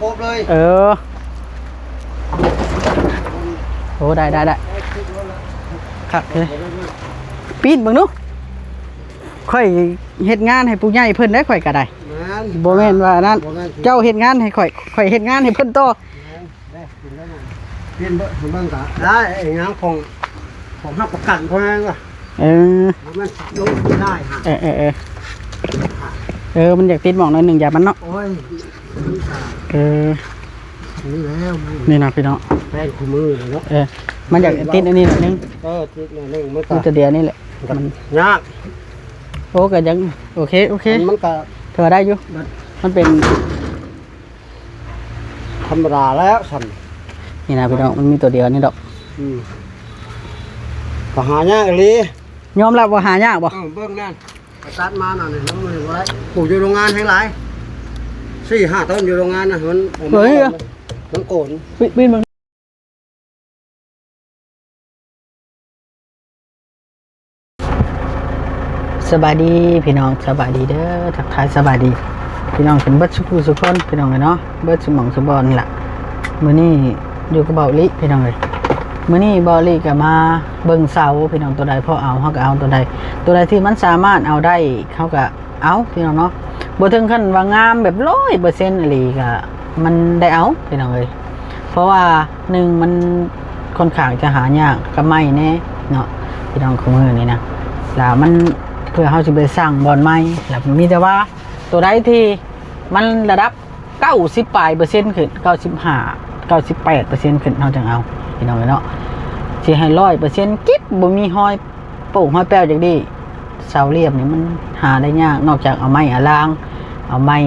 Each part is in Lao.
ຄົບເລີຍ. ເອີ ໂອ້ ໄດ້ ໄດ້ ໄດ້ ຄັກເລີຍ. ປີ້ນເບິ່ງດູ ຂ້ອຍເຮັດງານໃຫ້ຜູ້ໃຫຍ່ເພິ່ນໄດ້ ຂ້ອຍກໍໄດ້. ແມ່ນ ບໍ່ແມ່ນວ່ານັ້ນ ບໍ່ແມ່ນ ເຈົ້າເຮັດງານໃຫ້ຂ້ອຍ ຂ້ອຍເຮັດງານໃຫ້ເພິ່ນຕໍ່. ແມ່ນ ເດ້ ກິນໄດ້ ປ່ຽນເບິ່ງ ເບິ່ງກະໄດ້. ອີຫຍັງຂອງ ຂອງຮັບປະກັນເພິ່ນວ່າ ເອີ ມັນລົງໄດ້ຫະ. ເອີ ເອີ ເອີ ເອີ ມັນຢາກຕິດໝອກໜ້ອຍໜຶ່ງ ຢາມັນເນາະ. ໂອ້ຍ ເອີ ນີ້ແລ້ວ ນີ້ນະພີ່ນ້ອງ ແປ້ງຄູ່ມືເນາະ. ເອີ ມັນຢາກຕິດອັນນີ້ໜ້ອຍໜຶ່ງ. ເອີ ຕິດໜ້ອຍໜຶ່ງ ມັນກໍມີແຕ່ດຽວນີ້ແຫຼະ ມັນຍາກ. ໂອ້ ກໍຍັງໂອເຄ ໂອເຄ ມັນກໍຖືວ່າໄດ້ຢູ່. ມັນເປັນ ທຳມະດາແລ້ວຊັ້ນ. ນີ້ນະພີ່ນ້ອງ ມັນມີຕົວດຽວນີ້ດອກ. ອືມ ກໍຫາຍາກອີ່ຫຼີ. ຍອມຮັບວ່າຫາຍາກບໍ່? ເອີ ເບິ່ງນັ້ນ ໄປຕັດມານັ້ນ ນ້ຳມັນບໍ່ໄດ້. ປູກຢູ່ໂຮງງານແຮງຫຼາຍ ສີ່ຫ້າຕົ້ນຢູ່ໂຮງງານນະ. ມັນ ເອີ ມັນໂກນ ປີນມັນ. ສະບາຍດີພີ່ນ້ອງ ສະບາຍດີເດີ ທັກທາຍສະບາຍດີພີ່ນ້ອງເປັນເບິດສູ່ຜູ້ສູ່ຄົນພີ່ນ້ອງເອີຍເນາະ ເບິດສູ່ໝ່ອງສູ່ບ່ອນລະ. ມື້ນີ້ຢູ່ກັບເບົາລິພີ່ນ້ອງເອີຍ ມື້ນີ້ເບົາລິກໍມາເບິ່ງເສົາພີ່ນ້ອງ ຕົວໃດພໍເອົາເຮົາກໍເອົາ ຕົວໃດ ຕົວໃດທີ່ມັນສາມາດເອົາໄດ້ເຮົາກໍ ເອົາພີ່ນ້ອງເນາະ ບໍ່ເຖິງຂັ້ນວ່າງາມແບບຮ້ອຍເປີເຊັນອີ່ຫຼີກະ ມັນໄດ້ເອົາພີ່ນ້ອງເອີຍ ເພາະວ່າໜຶ່ງມັນຄ່ອນຂ້າງຈະຫາຍາກກັບໄມ້ແດ່ເນາະ ພີ່ນ້ອງ ຄູ່ມື້ນີ້ນະ ລະມັນເພື່ອເຮົາຊິໄປສ້າງບ່ອນໃໝ່ ລະມີແຕ່ວ່າໂຕໃດທີ່ມັນລະດັບເກົ້າສິບປາຍເປີເຊັນຂຶ້ນ ເກົ້າສິບຫ້າ ເກົ້າສິບແປດເປີເຊັນຂຶ້ນ ເຮົາຈັ່ງເອົາພີ່ນ້ອງເອີຍເນາະ ຊິໃຫ້ຮ້ອຍເປີເຊັນກິບ ບໍ່ມີຮອຍ ໂປ່ງຮອຍແປ້ວຈັ່ງນີ້ ເສົາລຽບນີ້ມັນຫາໄດ້ຍາກ ນອກຈາກເອົາໄມ້ອາລາງ ເອົາໄມ້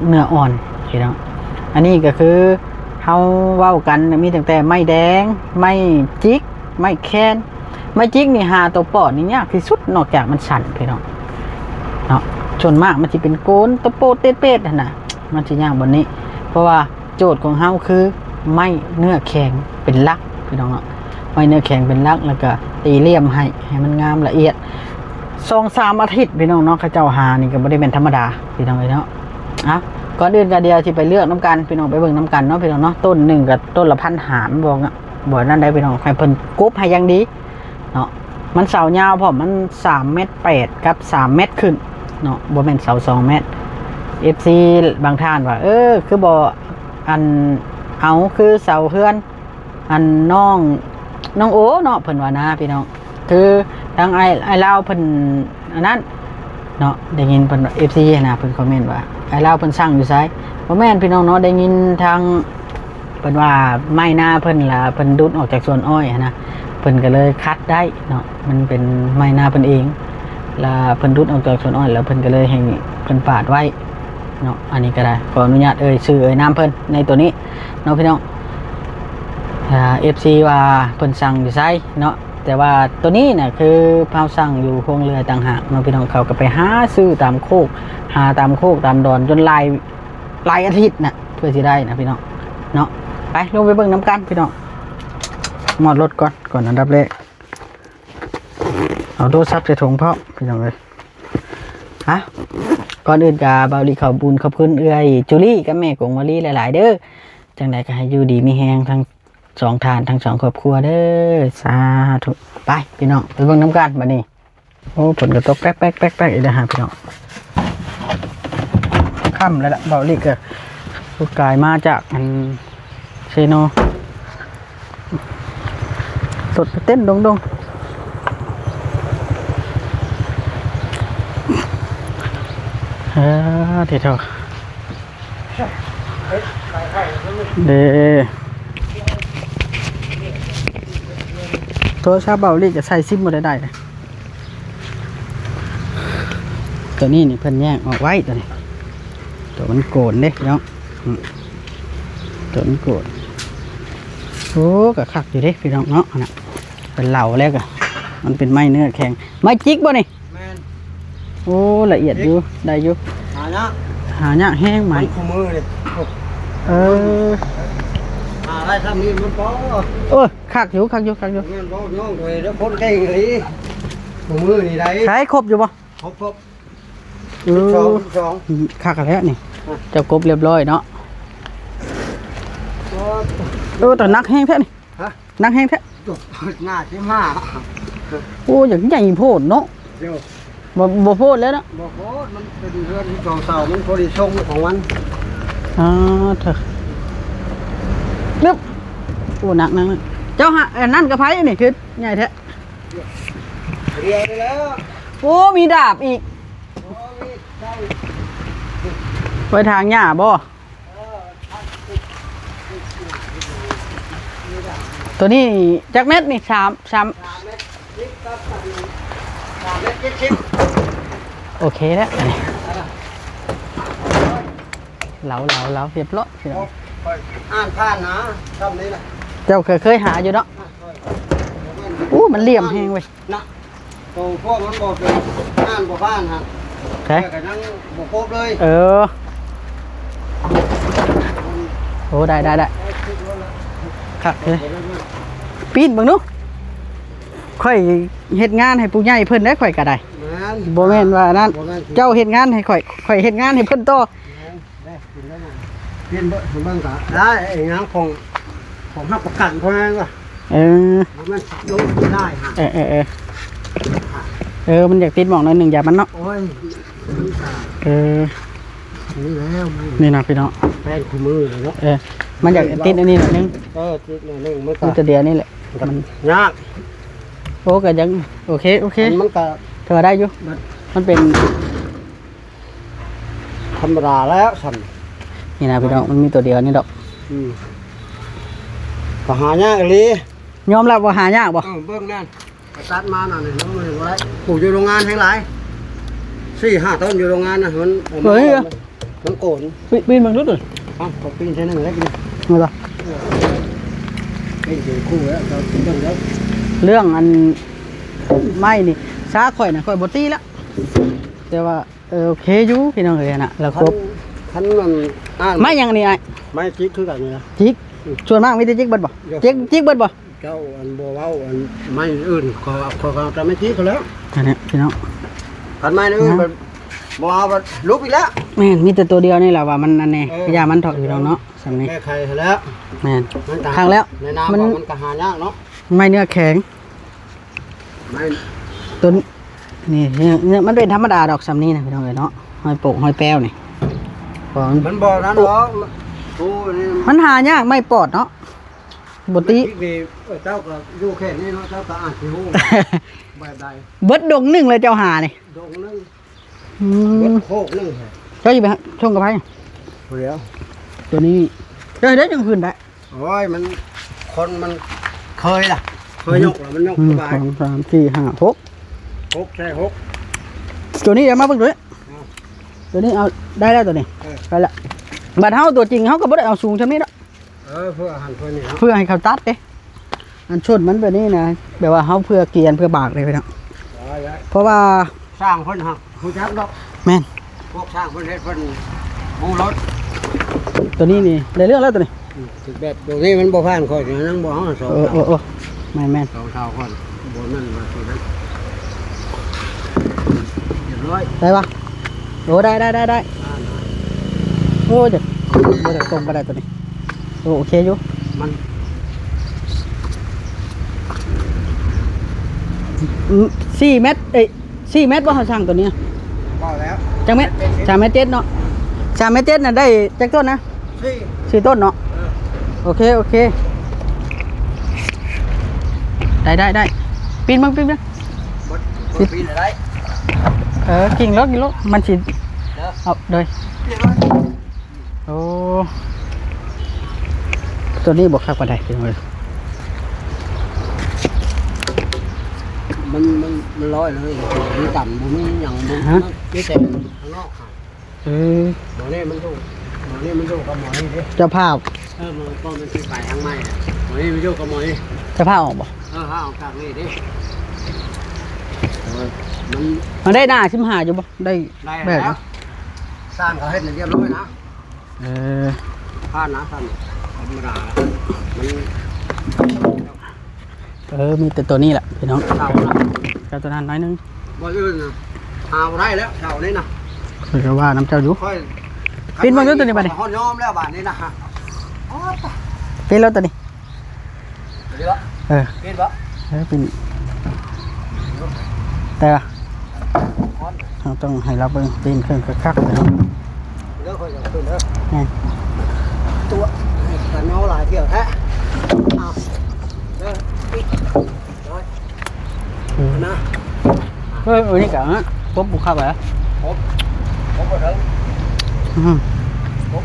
ເນື້ອອ່ອນພີ່ນ້ອງ. ອັນນີ້ກໍຄືເຮົາເວົ້າກັນມີຕັ້ງແຕ່ໄມ້ແດງ ໄມ້ຈິກ ໄມ້ແຄນ. ໄມ້ຈິກນີ້ຫາຕົວປອດນີ້ຍາກທີ່ສຸດ ນອກຈາກມັນສັ້ນພີ່ນ້ອງເນາະ. ສ່ວນມາກມັນຊິເປັນໂກນໂຕໂປດເຕດເປດຫັ້ນນະ ມັນຊິຍາກບ່ອນນີ້ ເພາະວ່າ ໂຈດຂອງເຮົາຄືໄມ້ເນື້ອແຂງເປັນຫຼັກພີ່ນ້ອງເນາະ ໄມ້ເນື້ອແຂງເປັນຫຼັກ ແລ້ວກະຕີຫຼ່ຽມໃຫ້ ໃຫ້ມັນງາມລະອຽດ ສອງສາມອາທິດພີ່ນ້ອງເນາະ ເຂົາເຈົ້າຫານີ້ກໍບໍ່ໄດ້ແມ່ນທຳມະດາພີ່ນ້ອງເອີຍເນາະ. ອ່ະ ກ່ອນອື່ນກໍດຽວຊິໄປເລືອກນຳກັນພີ່ນ້ອງ ໄປເບິ່ງນຳກັນເນາະພີ່ນ້ອງເນາະ. ຕົ້ນໜຶ່ງກໍຕົ້ນລະພັນຫ້າ ບໍ່ ບໍ່ນັ້ນໄດ໋ພີ່ນ້ອງ ໃຫ້ເພິ່ນກົບໃຫ້ຢ່າງດີ ເນາະ ມັນເສົາຍາວພ້ອມ ມັນສາມແມັດແປດກັບສາມແມັດຂຶ້ນເນາະ ບໍ່ແມ່ນເສົາສອງແມັດ. ເອັຟຊີບາງທ່ານວ່າ ເອີ ຄືບໍ່ ອັນ ເອົາ ຄືເສົາເຮືອນ ອັນ ນ້ອງ ນ້ອງໂອເນາະ ເພິ່ນວ່ານະພີ່ນ້ອງ ຄືທາງອ້າຍ ອ້າຍລາວເພິ່ນ ອັນນັ້ນເນາະ ໄດ້ຍິນເພິ່ນ ເອັຟຊີຫັ້ນນະ ເພິ່ນຄອມເມັນວ່າ ອ້າຍລາວເພິ່ນສັ່ງຢູ່ໃສ? ບໍ່ແມ່ນພີ່ນ້ອງເນາະ ໄດ້ຍິນທາງ ເພິ່ນວ່າໄມ້ນາເພິ່ນລະ ເພິ່ນດຸດອອກຈາກສວນອ້ອຍຫັ້ນນະ ເພິ່ນກໍເລີຍຂັດໄດ້ເນາະ ມັນເປັນໄມ້ນາເພິ່ນເອງ ລະເພິ່ນດຸດອອກຈາກສວນອ້ອຍ ລະເພິ່ນກໍເລີຍໃຫ້ເພິ່ນປາດໄວ້ເນາະ. ອັນນີ້ກໍໄດ້ ຂໍອະນຸຍາດເອີ່ຍຊື່ເອີ່ຍນາມເພິ່ນໃນໂຕນີ້ເນາະພີ່ນ້ອງ. ອ່າ ເອັຟຊີວ່າເພິ່ນສັ່ງຢູ່ໃສເນາະ ແຕ່ວ່າໂຕນີ້ນະ ຄືເຮົາສັ່ງຢູ່ໂຮງເລື່ອຍຕ່າງຫາກເນາະພີ່ນ້ອງ. ເຂົາກໍໄປຫາຊື້ຕາມໂຄກ ຫາຕາມໂຄກຕາມດອນ ຈົນຫຼາຍ ຫຼາຍອາທິດນະ ເພື່ອຊິໄດ້ນະພີ່ນ້ອງເນາະ. ໄປ ລົງໄປເບິ່ງນຳກັນພີ່ນ້ອງ ມອດລົດກ່ອນ ກ່ອນອັນດັບແລກ ເອົາໂທລະສັບໃສ່ຖົງພ້ອມພີ່ນ້ອງເອີຍ. ຮະ ກ່ອນອື່ນກະ ເບົາລີຂອບບຸນຂອບຄຸນເອື້ອຍຈູລີກັບແມ່ກົງມາລີຫຼາຍໆເດີ ຈັ່ງໃດກໍໃຫ້ຢູ່ດີມີແຮງທັງສອງທ່ານ ທັງສອງຄອບຄົວເດີ ສາທຸ. ໄປພີ່ນ້ອງ ໄປເບິ່ງນຳກັນບັດນີ້. ໂອ້ ຝົນກໍຕົກແປັກໆໆໆ ອີກແລ້ວຮະພີ່ນ້ອງ. ຄ່ຳແລ້ວລະ ເບົາລີກໍກາຍມາຈາກອັນເຊໂນ ລົດເຕັ້ນດົງໆ ເອີ ເດໂທ ເດ້ ໂທລະສັບເບົາລີກໍໃສ່ຊິມບໍ່ໄດ້ໄດ໋. ຕົວນີ້ນີ້ເພິ່ນແຍກອອກໄວ້ ຕົວນີ້ ຕົວມັນໂກນເດ້ພີ່ນ້ອງ ອືມ ຕົວມັນໂກນ. ໂອ້ ກໍຄັກຢູ່ເດ້ພີ່ນ້ອງເນາະ ອັນນະ ເປັນເຫຼົາແລ້ວກໍ ມັນເປັນໄມ້ເນື້ອແຂງ ໄມ້ຈິກບໍ່ນີ້? ແມ່ນ. ໂອ້ ລະອຽດຢູ່ ໄດ້ຢູ່ ຫາຍາກ ຫາຍາກແຮງໄມ້ ມັນຄູ່ມື້ນີ້. ເອີ ຫາໄດ້ຊ່ຳນີ້ມັນພໍ. ເອີ ຄັກຢູ່ ຄັກຢູ່ ຄັກຢູ່ ແມ່ນບໍ່ນ້ອງໂດຍ ແລ້ວຄົນເກັ່ງອີ່ຫຼີ ຄູ່ມື້ນີ້ໄດ໋. ໃຊ້ຄົບຢູ່ບໍ່? ຄົບໆ ເອີ ສິບສອງ ສິບສອງ ຄັກແລ້ວນີ້ ອ່ະ ເຈົ້າກົບລຽບຮ້ອຍເນາະ. ເອີ ແຕ່ໜັກແຮງແທ້ນີ້. ຮະ? ໜັກແຮງແທ້. ໜ້າສິບຫ້າ. ໂອ້ ຢາກໃຫຍ່ໂພດເນາະ. ດຽວ ບໍ່ ບໍ່ໂພດແລ້ວເນາະ. ບໍ່ໂພດ ມັນເປັນເຮືອນສອງເສົາ ມັນພໍດີຊົງຂອງມັນ. ອໍ ເທີ ນຶບ. ໂອ້ ໜັກ ໜັກ ໜັກ. ເຈົ້າຫາ ອັນນັ້ນກັບໃຜນີ້ ຄືໃຫຍ່ແທ້? ເຮືອນນີ້ແຫຼະ. ໂອ້ ມີດາບອີກ. ໂອ້ ມີດາບ. ໄວ້ຖາງຫຍ້າບໍ່? ໂຕນີ້ຈັກແມັດນີ້? ສາມ ສາມ ສາມເມັດສິບກັບສາມເມັດເຈັດສິບ. ໂອເຄແລ້ວອັນນີ້. ເລົາ ເລົາ ເລົາ ຮຽບຮ້ອຍພີ່ນ້ອງ. ຂ້ອຍອ່ານຜ່ານນະ ຊ່ຳນີ້ນະ. ເຈົ້າເຄີຍ ເຄີຍຫາຢູ່ເນາະ. ອ່າ ຂ້ອຍ ໂອ້ ມັນຫຼ່ຽມແຮງເວີຍ. ນະ ໂຕພວກມັນບໍ່ເປັນ ອ່ານບໍ່ຜ່ານຫັ້ນ. ໃຊ່ ແຕ່ກໍຍັງບໍ່ຄົບເລີຍ. ເອີ ໂອ້ ໄດ້ ໄດ້ ໄດ້ ຄັກເລີຍ. ປີ້ນເບິ່ງດູ. ຂ້ອຍເຮັດງານໃຫ້ຜູ້ໃຫຍ່ເພິ່ນໄດ໋ ຂ້ອຍກໍໄດ້. ແມ່ນ ບໍ່ແມ່ນວ່ານັ້ນ ບໍ່ແມ່ນ ເຈົ້າເຮັດງານໃຫ້ຂ້ອຍ ຂ້ອຍເຮັດງານໃຫ້ເພິ່ນຕໍ່. ແມ່ນ ເດ້ ກິນໄດ້ນະ ກິນເບິ່ງ ເບິ່ງກະໄດ້. ອີຫຍັງຂອງ ຂອງຮັບປະກັນເທົ່ານັ້ນວ່າ. ເອີ ບໍ່ແມ່ນລົງໄດ້ຫາ. ເອີ ເອີ ເອີ ເອີ ມັນຢາກຕິດໝອກໜ້ອຍໜຶ່ງ ຢາມັນເນາະ. ໂອ້ຍ ມັນກະ ເອີ ນີ້ແລ້ວ ນີ້ນະພີ່ນ້ອງ ແປ້ງຄູ່ມືເນາະ. ເອີ ມັນຢາກຕິດອັນນີ້ໜ້ອຍໜຶ່ງ. ເອີ ຕິດໜ້ອຍໜຶ່ງ ມັນກະ ມີແຕ່ດຽວນີ້ແຫຼະ ມັນຍາກ. ໂອ້ ກໍຍັງໂອເຄ ໂອເຄ ມັນກະ ຖືວ່າໄດ້ຢູ່. ມັນ ມັນເປັນ ທຳມະດາແລ້ວຊັ້ນ. ນີ້ນະພີ່ນ້ອງ ມັນມີຕົວດຽວນີ້ດອກ. ອືມ ກໍຫາຍາກອີ່ຫຼີ. ຍອມຮັບວ່າຫາຍາກບໍ່? ເອີ ເບິ່ງນັ້ນ ໄປຕັດມານັ້ນ ນີ້ນຳມືບໍ່ໄດ້. ປູກຢູ່ໂຮງງານແຮງຫຼາຍ ສີ່ຫ້າຕົ້ນຢູ່ໂຮງງານນະ. ມັນ ເອີຍ ມັນໂກນ. ປີນ ປີນເບິ່ງດູ. ເອົ້າ ກໍປີນເທື່ອໜຶ່ງແລ້ວກິນ. ເອົາລະ ເອີ ປີນເປັນຄູ່ແລ້ວ ກໍເບິ່ງແລ້ວ. ເລື່ອງອັນໄມ້ນີ້ ສາຂ້ອຍນະ ຂ້ອຍບໍ່ຕີລະ ແຕ່ວ່າ ເອີ ໂອເຄຢູ່ພີ່ນ້ອງເອີຍນະ. ແລ້ວ ຄັນ ຄົບ ຄັນມັນ ອ່ານ ໄມ້ຫຍັງນີ້ອ້າຍ? ໄມ້ຈິກຄືກັນນີ້ນະ. ຈິກ ອືມ ສ່ວນມາກມີແຕ່ຈິກເບິດບໍ່? ເອີ ຈິກ ຈິກເບິດບໍ່? ເຈົ້າອັນບໍ່ເວົ້າອັນໄມ້ອື່ນ ຂໍ ຂໍເອົາແຕ່ໄມ້ຈິກກໍແລ້ວ. ອັນນີ້ພີ່ນ້ອງ ຄັນໄມ້ອື່ນ ນະ ບໍ່ເອົາ ຫຼຸບອີກແລ້ວ. ແມ່ນ ມີແຕ່ຕົວດຽວນີ້ແຫຼະວ່າມັນອັນນີ້. ເອີ ຢ່າມັນເຖາະພີ່ນ້ອງເນາະ ສ່ຳນີ້ ແກ້ໄຂໃຫ້ແລ້ວ. ແມ່ນ ຄັກແລ້ວ. ໃນນາມ ມັນ ມັນກໍຫາຍາກເນາະ ໄມ້ເນື້ອແຂງ. ໄມ້ ຕົ້ນນີ້ ນີ້ ນີ້ມັນເປັນທຳມະດາດອກສ່ຳນີ້ນະພີ່ນ້ອງເອີຍເນາະ. ຮອຍໂປກຮອຍແປ້ວນີ້ ມັນບໍ່ນັ້ນດອກ. ໂອ້ ມັນຫາຍາກໄມ້ປອດເນາະ ບໍ່ຕິ. ເອີ ເຈົ້າກໍຢູ່ແຄ່ນີ້ເນາະ ເຈົ້າກໍອາດຊິຮູ້ແບບໃດ. ເບິດດົງໜຶ່ງເລີຍເຈົ້າຫານີ້. ດົງໜຶ່ງ. ອືມ ເບິດໂຄກໜຶ່ງ. ເຈົ້າຊິໄປສົ່ງກັບໃຜ? ຜູ້ດຽວ. ຕົວນີ້ ເຈົ້າເຮັດໄດ້ຈັ່ງຄືນໄດ້. ໂອ້ຍ ມັນ ຄົນມັນເຄີຍລະ ເຄີຍຍົກລະ ມັນຍົກສະບາຍ. ໜຶ່ງ ສອງ ສາມ ສີ່ ຫ້າ ຫົກ ຫົກ ໃຊ່ ຫົກ. ຕົວນີ້ເອົາມາເບິ່ງຕົວນີ້. ເອົາ ຕົວນີ້ເອົາ ໄດ້ແລ້ວຕົວນີ້. ເອີ ໄດ້ລະ. ບາດເຮົາຕົວຈິງເຮົາກໍບໍ່ໄດ້ເອົາສູງຊ່ຳນີ້ດອກ. ເອີ ເພື່ອຫັ້ນເພື່ອນີ້ເນາະ ເພື່ອໃຫ້ເຂົາຕັດເດ້. ອັນຊົນມັນແບບນີ້ນະ ແບບວ່າເຮົາເພື່ອກຽນເພື່ອບາກເດ້ພີ່ນ້ອງ. ໄດ້ ໄດ້ ເພາະວ່າຊ່າງເພິ່ນຫາກຮູ້ຈັກດອກ. ແມ່ນ ພວກຊ່າງເພິ່ນເຮັດເພິ່ນຮູ້ລົດ. ຕົວນີ້ນີ້ໄດ້ເລື່ອງແລ້ວຕົວນີ້. ອືມ ຖືກແບບຕົວນີ້ມັນບໍ່ຜ່ານຂ້ອຍຍັງບໍ່ເອົາສອງ. ເອີ ເອີ ເອີ ແມ່ນໆ ສອງເທົ່າກ່ອນ ບໍ່ແມ່ນວ່າຕົວນັ້ນ. ຮຽບຮ້ອຍ ໄດ້ປະ? ໂອ້ ໄດ້ ໄດ້ ໄດ້ ໄດ້. ໂອ້ ຢາກ ບໍ່ຢາກຕົງກໍໄດ້ຕົວນີ້. ໂອ້ ໂອເຄຢູ່ ມັນ ອືມ ສີ່ແມັດ ເອີຍ ສີ່ແມັດບໍ່ ເຮົາສ້າງຕົວນີ້ນະ? ເວົ້າແລ້ວ ຈັກແມັດ? ສາມແມັດເຈັດເນາະ. ສາມແມັດເຈັດນະ ໄດ້ຈັກຕົ້ນນະ? ສີ່ ສີ່ຕົ້ນເນາະ. ເອີ ໂອເຄ ໂອເຄ ໄດ້ ໄດ້ ໄດ້. ປີນເບິ່ງ ປີນເບິ່ງ. ບໍ່ ບໍ່ປີນໄດ້. ເອີ ກິ້ງລົງ ກິ້ງລົງ ມັນຊິ ເອີ ເອົາ ໂດຍ ໂອ້ ຕົວນີ້ບໍ່ຄັກປານໃດພີ່ນ້ອງເອີຍ. ມັນ ມັນ ມັນລອຍເລີຍ ມີກຳ ບໍ່ມີຫຍັງ ບໍ່ ຮະ ມີແຕ່ຂ້າງນອກ. ເອີ ໝໍນີ້ມັນຢູ່ ໝໍນີ້ມັນຢູ່ກັບໝໍນີ້ເດ້ ເຈົ້າພາບ. ເອີ ໝໍກໍມັນຊິໄປທາງໃໝ່ ໝໍນີ້ມັນຢູ່ກັບໝໍນີ້. ເຈົ້າພາບອອກບໍ່? ເອີ ພາອອກຈາກນີ້ເດ້. ມັນ ມັນໄດ້ໜ້າສິບຫ້າຢູ່ບໍ່? ໄດ້ ໄດ້ແລ້ວ ຊ່າງເຂົາເຮັດໃຫ້ຮຽບຮ້ອຍນະ. ເອີ ຜ່ານນະ ທ່ານ ທຳມະດາ ມັນ ເອີ ມີແຕ່ຕົວນີ້ແຫຼະພີ່ນ້ອງ. ເສົານະ ເສົາຕົວນັ້ນໜ້ອຍໜຶ່ງ ບ່ອນອື່ນນະ ຫາບໍ່ໄດ້ແລ້ວ ເສົານີ້ນະ. ຂ້ອຍກໍວ່ານຳເຈົ້າຢູ່ ຂ້ອຍ ປີນເບິ່ງດູຕົວນີ້ບາດນີ້. ຮອດຍອມແລ້ວບາດນີ້ນະ. ປີນແລ້ວຕົວນີ້. ເອີ ເປັນບໍ່? ເອີ ເປັນ ແຕ່ວ່າເຮົາຕ້ອງໃຫ້ລາວເບິ່ງ ປີນຂຶ້ນຄັກໆເດີ. ເດີ ຂ້ອຍຈະຂຶ້ນເດີ. ແມ່ນ ຕົວະ ກັນເອົາຫຼາຍເທື່ອແທ້. ເອົາເດີ ເອີ ນະ ເອີ ອັນນີ້ກະ ກົບບໍ່ຄັກແຫຼະ ກົບ ກົບບໍ່ເຖິງ ອືມ ກົບ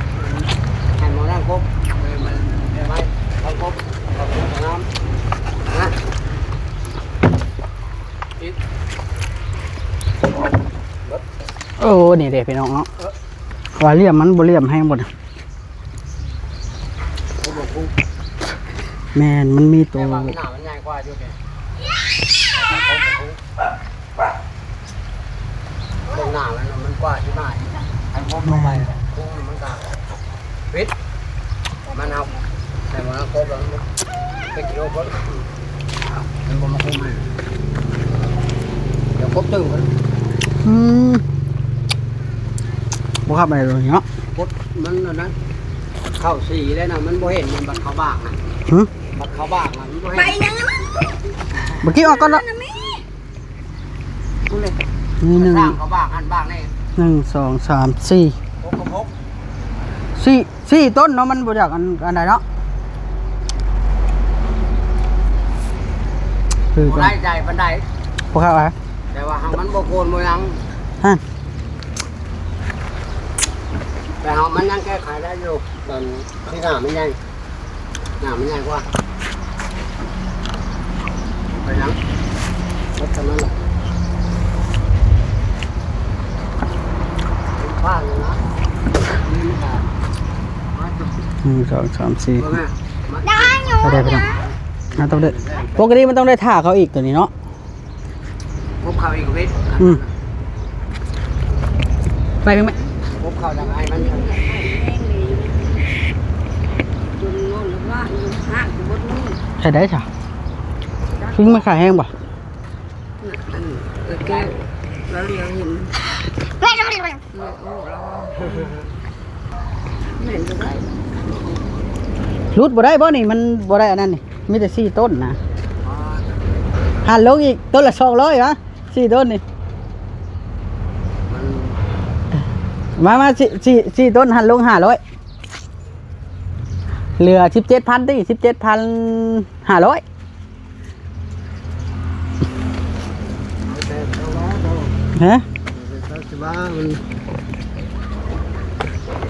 ໃຫ້ໝໍນາງກົບ ເອີ ມັນໄດ້ໄວ ຕ້ອງກົບ ຕ້ອງກົບງາມນະ. ໂອ້ ນີ້ເດ້ພີ່ນ້ອງເນາະ ເອີ ວ່າຫຼ່ຽມມັນບໍ່ຫຼ່ຽມແຮງບໍ່ນະ. ແມ່ນ ມັນມີໂຕ ແຕ່ວ່າໜ້າມັນໃຫຍ່ກວ່າຢູ່ເດ້ ເບິ່ງໜ້າມັນ ມັນກວ່າຢູ່ໜ້າອີກ ຄັນຄົມລົງໄປ ໂຄ້ງມັນກະປິດ ມັນເອົາ ແຕ່ວ່າຄົມແລ້ວມັນເປັນກິໂລພຸ້ນ ມັນບໍ່ມາຄົມໃຫ້ ດຽວຄົມຕື່ມເພິ່ນ ອືມ ບໍ່ຄັບໄດ້ເລີຍເນາະ ກົດມັນອັນນັ້ນ ເຂົ້າສີແລ້ວນະ ມັນບໍ່ເຫັນ ມັນບັດເຂົ້າບາກນະ ຫື ບັດເຂົ້າບາກນະ ມັນບໍ່ເຫັນ ໄປຍັງນະ ເມື່ອກີ້ອອກກ່ອນເນາະ ນີ້ໜຶ່ງ ສາມກະບາກຫັ້ນບາກນີ້ ໜຶ່ງ ສອງ ສາມ ສີ່ ຫົກກັບຫົກ ສີ່ ສີ່ຕົ້ນເນາະ ມັນບໍ່ຢາກອັນ ອັນໃດເນາະ ຄື ບໍ່ໄດ້ໃຈປານໃດ ບໍ່ເຂົ້າໃຈ ແຕ່ວ່າຫາກມັນບໍ່ໂກນບໍ່ຫຍັງ ຮະ ແຕ່ຫາກມັນຍັງແກ້ໄຂໄດ້ຢູ່ ຕອນທີ່ໜ້າມັນໃຫຍ່ ໜ້າມັນໃຫຍ່ກວ່າ ເປັນຫຍັງ ເຮັດສ່ຳນັ້ນແຫຼະ ພາດຢູ່ນະ ນີ້ມັນກະ ໜຶ່ງ ສອງ ສາມ ສີ່ ເບິ່ງແມ່ ມາ ໄດ້ຢູ່ ເທົ່າໃດພີ່ນ້ອງ ອ່າ ຕ້ອງໄດ້ ປົກກະຕິມັນຕ້ອງໄດ້ຖ້າເຂົາອີກໂຕນີ້ເນາະ ກົບເຂົ້າອີກເວດ ອືມ ໄປເບິ່ງແມ່ ກົບເຂົ້າຈັ່ງໃຫ້ມັນ ເຮັດໄດ້ຊະ ຊິມາຂາຍແຮງບໍ່? ເອີ ແກ້ວ ລາວຫຼຽວເຫັນ ແມ່ນບໍ່ໄດ້ ຫຼຸດບໍ່ໄດ້ບໍ່ນີ້? ມັນບໍ່ໄດ້ອັນນັ້ນນີ້ ມີແຕ່ສີ່ຕົ້ນນະ ຫັນລົງອີກ ຕົ້ນລະສອງຮ້ອຍຫວາ ສີ່ຕົ້ນນີ້ ມາ ມາ ສີ່ ສີ່ ສີ່ຕົ້ນ ຫັນລົງຫ້າຮ້ອຍ ເຫຼືອສິບເຈັດພັນຕິ ສິບເຈັດພັນຫ້າຮ້ອຍ ຮະ ເຂົາຊິວ່າມັນ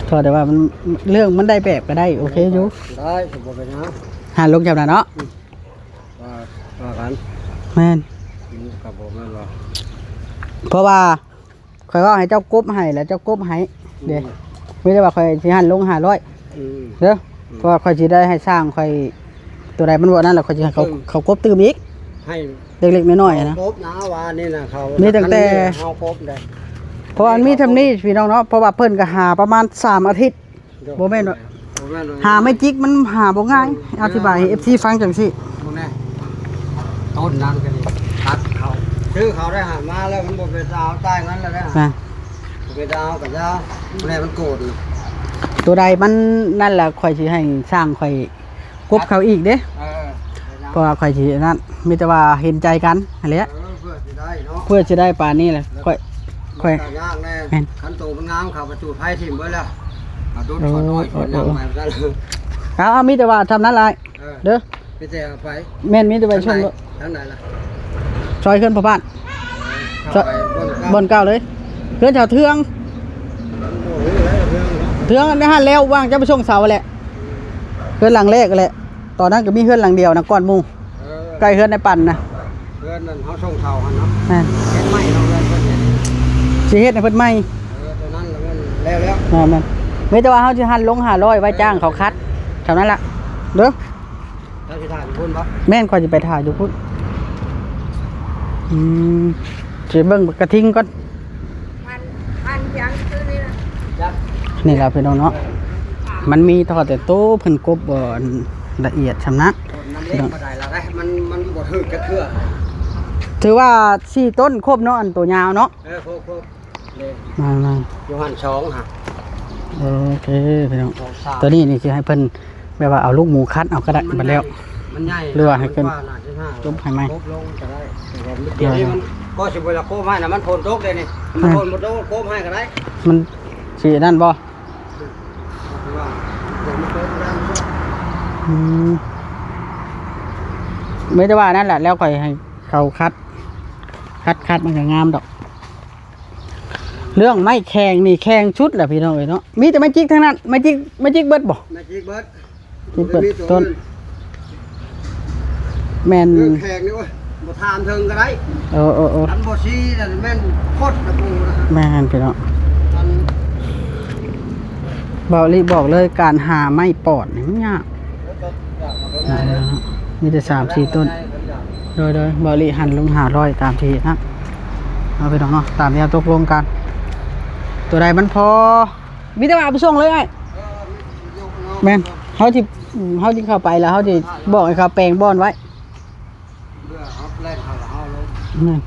ຂໍແຕ່ວ່າມັນ ເລື່ອງມັນໄດ້ແບບກະໄດ້ ໂອເຄຢູ່ ໄດ້ ບໍ່ເປັນຫຍັງ ຫັນລົງຈຳນັ້ນເນາະ ອືມ ວ່າ ວ່າກັນ ແມ່ນ ອືມ ກະບໍ່ແມ່ນວ່າ ເພາະວ່າ ຂ້ອຍເວົ້າໃຫ້ເຈົ້າກົບໃຫ້ ແລ້ວເຈົ້າກົບໃຫ້ເດ້ ອືມ ມີແຕ່ວ່າຂ້ອຍຊິຫັນລົງຫ້າຮ້ອຍ ອືມ ເດີ ອືມ ເພາະວ່າຂ້ອຍຊິໄດ້ໃຫ້ຊ່າງຂ້ອຍ ໂຕໃດມັນບໍ່ນັ້ນ ແລ້ວຂ້ອຍຊິໃຫ້ເຂົາ ເອີ ເຂົາກົບຕື່ມອີກ ໃຫ້ເລັກໆນ້ອຍໆຫັ້ນນະ ເຂົາກົບນະ ວ່ານີ້ນະ ເຂົາ ມີຕັ້ງແຕ່ ເຮົາກົບໄດ້ ເພາະວ່າມັນມີຊ່ຳນີ້ພີ່ນ້ອງເນາະ ເພາະວ່າເພິ່ນກະຫາປະມານສາມອາທິດ ໂດຍ ບໍ່ແມ່ນວ່າ ບໍ່ແມ່ນວ່າ ຫາໄມ້ຈິກມັນຫາບໍ່ງ່າຍ ເອີ ອະທິບາຍໃຫ້ເອັຟຊີຟັງຈັ່ງຊີ້ ເບິ່ງແນ່ ຕົ້ນນັ້ນກະນີ້ ຕັດເຂົາ ຊື້ເຂົາໄດ້ຫາມາແລ້ວ ມັນບໍ່ເປັນຕາເອົາ ຈ່າຍເງິນແລ້ວໄດ້ຫາ ບໍ່ເປັນຕາເອົາກະຢ່າ ແນ່ມັນໂກນ ໂຕໃດມັນນັ້ນລະ ຂ້ອຍຊິໃຫ້ຊ່າງຂ້ອຍກົບເຂົາອີກເດ້ ເອີ ເພາະວ່າຂ້ອຍຊິນັ້ນ ມີແຕ່ວ່າເຫັນໃຈກັນຫັ້ນແຫຼະ ເອີ ເພື່ອຊິໄດ້ເນາະ ເພື່ອຊິໄດ້ປານນີ້ແຫຼະ ຂ້ອຍ ຂ້ອຍ ມັນກະຍາກແນ່ ແມ່ນ ຄັນໂຕມັນງາມ ເຂົາກະຈູດໄຟຖິ້ມເບິດແລ້ວ ເອົາດຸດ ໂອ້ ສ່ວນນ້ອຍ ໂອ້ ສ່ວນຫຍັງ ໂອ້ ໄປ ເອົາ ເອົາ ມີແຕ່ວ່າຊ່ຳນັ້ນລະ ເອີ ເດີ ມີແຕ່ໄປ ແມ່ນ ມີແຕ່ໄປ ທາງໃດ ຊ່ວງ ທາງໃດລະ? ຊອຍເຮືອນພໍ່ບ້ານ ເອີ ເຂົ້າໄປ ຊອຍ ບ່ອນເກົ່າ ບ່ອນເກົ່າເລີຍ ເຮືອນແຖວເທືອງ ໂອ້ໂຫ ເທືອງໃນຫັ້ນແລ້ວ ວ່າງຈະໄປສົ່ງເສົາແຫຼະ ເຮືອນຫຼັງແລກຫັ້ນແຫຼະ ຕອນນັ້ນກະມີເຮືອນຫຼັງດຽວນະ ກ່ອນໝູ່ ເອີ ໃກ້ເຮືອນນາຍປັນນະ ເຮືອນນັ້ນເຮົາສົ່ງເສົາຫັ້ນເນາະ ແມ່ນ ເຮັດໃໝ່ເນາະ ເຮືອນເພິ່ນເຮັດ ຊິເຮັດໃຫ້ເພິ່ນໃໝ່ ເອີ ໂຕນັ້ນລະແມ່ນແລ້ວແລ້ວ ແມ່ນໆ ມີແຕ່ວ່າເຮົາຊິຫັນລົງຫ້າຮ້ອຍ ໄວ້ຈ້າງເຂົາຂັດ ເທົ່ານັ້ນລະ ເດີ ເຈົ້າຊິຖ່າຍຢູ່ພຸ້ນບໍ່? ແມ່ນ ຂ້ອຍຊິໄປຖ່າຍຢູ່ພຸ້ນ ອືມ ຊິເບິ່ງກະທິງກ່ອນ ພັນ ພັນຫຍັງຄືນີ້ນະ ນີ້ລະພີ່ນ້ອງເນາະ ມັນມີທໍ່ແຕ່ໂຕ ເພິ່ນກົບບໍ່ລະອຽດຊ່ຳນະ ມັນ ມັນບໍ່ຖືກຈັກເທື່ອ ຖືວ່າສີ່ຕົ້ນຄົບເນາະ ອັນໂຕຍາວເນາະ ເອີ ຄົບໆ ມາ ມາ ຢູ່ຫັ້ນສອງຫະ ໂອເຄພີ່ນ້ອງ ໂຕນີ້ນີ້ຊິໃຫ້ເພິ່ນແບບວ່າເອົາລູກໝູຄັດເອົາກະໄດ້ ມັນ ບັດແລ້ວ ມັນ ໃຫຍ່ ຫຼືວ່າໃຫ້ຂຶ້ນ ກວ່າໜ້າສິບຫ້າ ລົບໃຫ້ໃໝ່ ລົບລົງກໍໄດ້. ດຽວນີ້ມັນກໍຊິບໍ່ລະໂກບໃຫ້ນະ ມັນຝົນຕົກເດ້ນີ້ ມັນຝົນບໍ່ຕົກໂກບໃຫ້ກໍໄດ້. ມັນຊິນັ້ນບໍ່? ອືມ ມີແຕ່ວ່ານັ້ນແຫຼະ ແລ້ວຂ້ອຍໃຫ້ເຂົາຂັດ ຂັດ ຂັດ ມັນກໍງາມດອກ. ເລື່ອງໄມ້ແຂງນີ້ແຂງສຸດແຫຼະພີ່ນ້ອງເອີຍເນາະ ມີແຕ່ໄມ້ຈິກທັງນັ້ນ. ໄມ້ຈິກ ໄມ້ຈິກເບິດບໍ່? ໄມ້ຈິກເບິດ ຈິກເບິດຕົ້ນ. ແມ່ນ ເລື່ອງແຂງນີ້ ໂອ້ຍ ບໍ່ຖາມເຖິງກໍໄດ້. ເອີໆໆ ອັນບໍ່ຊີ້ນັ້ນແມ່ນໂຄດລະປູນະ. ແມ່ນພີ່ນ້ອງ ອັນ ເບົາລີບອກເລີຍ ການຫາໄມ້ປອນນີ້ມັນຍາກ. ມີແຕ່ສາມສີ່ຕົ້ນ. ໂດຍໆ ເບົາລີຫັ້ນລົງຫ້າຮ້ອຍຕາມທີ່ນະ. ເອົາ ພີ່ນ້ອງເນາະ ຕາມທີ່ເຮົາຕົກລົງກັນ ຕົວໃດມັນພໍ ມີແຕ່ວ່າເອົາໄປສົ່ງເລີຍອ້າຍ. ແມ່ນ ເຮົາຊິ ເຮົາຊິເຂົ້າໄປແລ້ວ ເຮົາຊິບອກໃຫ້ເຂົາແປງບ່ອນໄວ້. ແມ່ນ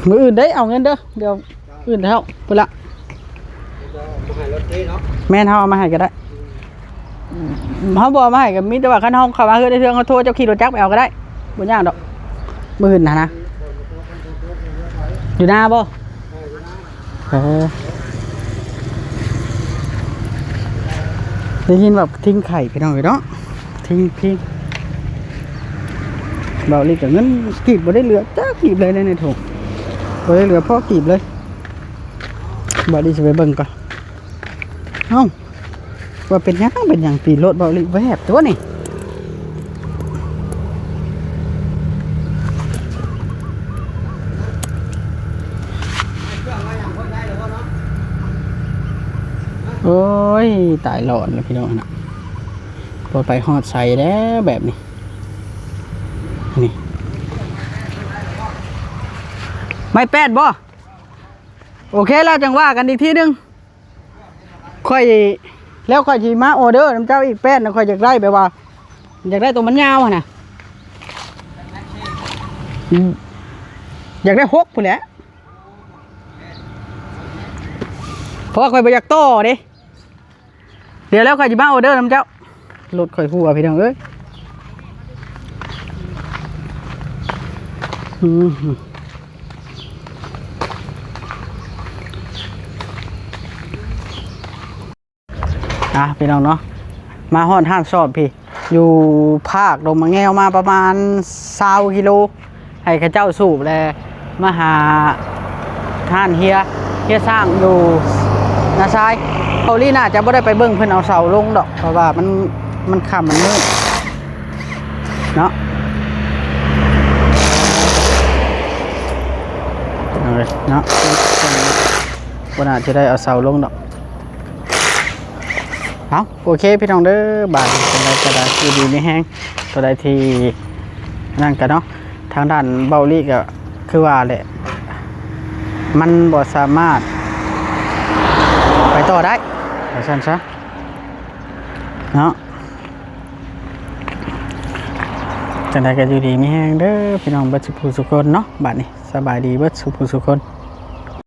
ມື້ອື່ນເດ້ ເອົາເງິນເດີ ດຽວອື່ນແລ້ວພຸ້ນລະ. ແມ່ນ ເຮົາເອົາມາໃຫ້ກໍໄດ້. ເຮົາບໍ່ເອົາມາໃຫ້ກໍມີແຕ່ວ່າ ຄັນເຮົາເຂົ້າມາເຮືອນໄດ້ເທື່ອ ເຮົາໂທ ເຈົ້າຂີ່ລົດຈັກໄປເອົາກໍໄດ້ ບໍ່ຍາກດອກ. ມື້ອື່ນຫັ້ນນະ ຢູ່ນາບໍ່? ເອີ ໄດ້ຍິນວ່າຖິ້ມໄຂ່ພີ່ນ້ອງເອີຍເນາະ ຖິ້ມພິງ. ເບົາລີກໍເງິນກີບບໍ່ໄດ້ເຫຼືອຈັກກີບເລີຍໃນຖົງ ບໍ່ໄດ້ເຫຼືອພໍກີບເລີຍ. ເບົາລີຊິໄປເບິ່ງກ່ອນ. ເອົ້າ ວ່າເປັນຫຍັງ ເປັນຫຍັງຕີລົດເບົາລີແວບຕົວະນີ້. ໂອ້ຍ ຕາຍຫຼອນແລ້ວພີ່ນ້ອງນະ ບໍ່ໄປຮອດໃສແລ້ວແບບນີ້. ນີ້ ໄມ້ແປ້ນບໍ່? ໂອເຄ ແລ້ວຈັ່ງວ່າກັນອີກທີໜຶ່ງ. ຂ້ອຍ ແລ້ວຂ້ອຍຊິມາອໍເດີນຳເຈົ້າອີກ ແປ້ນນະ. ຂ້ອຍຢາກໄດ້ແບບວ່າ ຢາກໄດ້ໂຕມັນຍາວຫັ້ນນະ ອືມ ຢາກໄດ້ຫົກພຸ້ນແຫຼະ ເພາະວ່າຂ້ອຍບໍ່ຢາກຕໍ່ເດ້. ດຽວແລ້ວຂ້ອຍຊິມາອໍເດີນຳເຈົ້າ. ລົດຂ້ອຍຮົ່ວພີ່ນ້ອງເອີຍ. ອືມ ອ່ະ ພີ່ນ້ອງເນາະ ມາຮອດຮ້ານຊອບພີ້ ຢູ່ພາກດົງມະແງວມາປະມານຊາວກິໂລ ໃຫ້ເຂົາເຈົ້າສູບ ແລະ ມາຫາຮ້ານເຮຍ ເຮຍຊ້າງຢູ່ນາຊາຍ. ເບົາລີໜ້າຈະບໍ່ໄດ້ໄປເບິ່ງເພິ່ນເອົາເສົາລົງດອກ ເພາະວ່າມັນ ມັນຄ່ຳມັນມືດເນາະ ເອີ ເນາະ ບໍ່ໜ້າຈະໄດ້ເອົາເສົາລົງດອກ. ເອົາ ໂອເຄພີ່ນ້ອງເດີ ບາດນີ້ຈັ່ງໃດກໍໄດ້ ຢູ່ດີມີແຮງ ຕົວໃດທີ່ນັ້ນກໍເນາະ ທາງດ້ານເບົາລີກໍຄືວ່າແຫຼະ ມັນບໍ່ສາມາດໄປຕໍ່ໄດ້ ວ່າຊັ້ນຊະເນາະ. ຈັ່ງໃດກໍຢູ່ດີມີແຮງເດີພີ່ນ້ອງເບິດສູ່ຜູ້ສູ່ຄົນເນາະ ບາດນີ້ສະບາຍດີເບິດສູ່ຜູ້ສູ່ຄົນ.